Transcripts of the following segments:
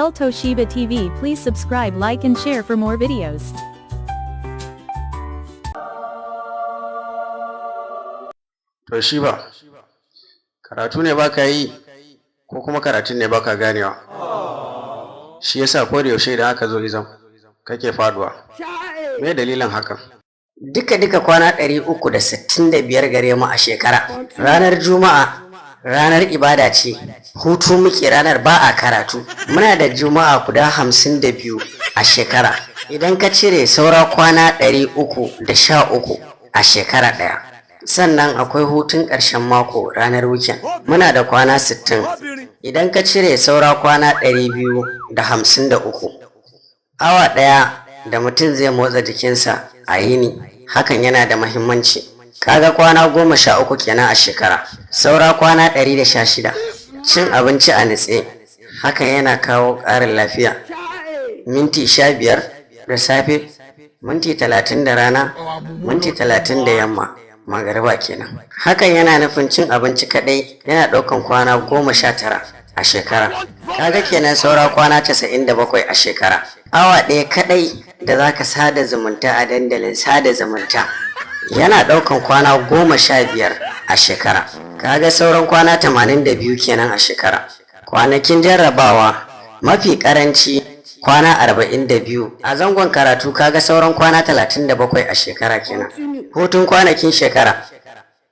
All Toshiba TV, please subscribe, like and share for more videos. Toshiba, karatu ne baka yi ko kuma karatun ne baka ganewa? Shi yasa ko da yaushe idan aka zo exam kake faduwa. Me dalilin hakan? Duka-duka kwana 365 gare mu a shekara. Ranar Juma'a ranar ibada ce, hutu muke ranar, ba a karatu. Muna da Juma'a guda 52 a shekara. Idan ka cire, saura kwana 313 a shekara ɗaya. Sannan akwai hutun ƙarshen mako, ranar weekend. Muna da kwana 60. Idan ka cire, saura kwana 253. Awa ɗaya da mutum zai motsa jikinsa a yini, hakan yana da mahimmanci. Kaga kwana 13 kenan a shekara, saura kwana 116. Cin abinci a nitse, hakan yana kawo ƙarin lafiya. Minti 15 da safe, minti 30 da rana, minti 30 da yamma, magariba kenan. Hakan yana nufin cin abinci kaɗai yana ɗaukan kwana 19 a shekara. Kaga kenan saura kwana 97 a shekara. Awa ɗaya kaɗai da za ka sada zumunta a dandalin sada zumunta yana ɗaukan kwana 15 a shekara. Kaga sauran kwana 82 kenan a shekara. Kwanakin jarrabawa mafi ƙaranci kwana 42 a zangon karatu. Kaga sauran kwana 37 a shekara kenan. Hutun kwanakin shekara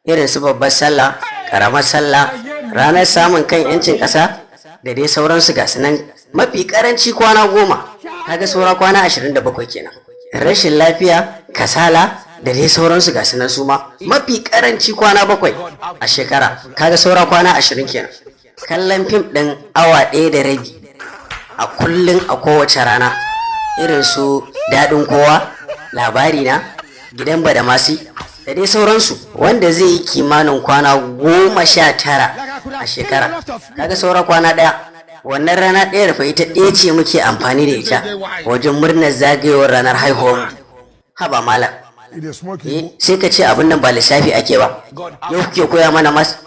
irin su babbar sallah, ƙaramar sallah, ranar samun kan 'yancin ƙasa da dai sauransu, ga nan mafi ƙaranci kwana 10. Kaga saura kwana 27 kenan. Rashin lafiya, kasala da dai sauransu, ga nan su ma mafi ƙaranci kwana 7 a shekara. Kaga saura kwana 20 kenan. Kallon fim ɗin awa 1.5 a kullum, a kowace rana, irin su Daɗin Kowa, Labari Na, Gidan Badamasi da dai sauransu, wanda zai yi kimanin kwana 19 a shekara. Kaga saura kwana 1. Wannan rana ɗaya fa ita ɗaya ce muke amfani da ita wajen murnar zagayowar ranar haihuwar mu. Haba malam, sai ka ce abin nan ba lissafi ake ba. Yau kuke koya mana maths?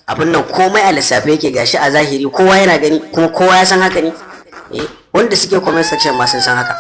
Abin nan komai a lissafi yake. Gashi a zahiri, kowa yana gani kuma kowa ya san haka ne. Wanda suke comment section ma sun san haka.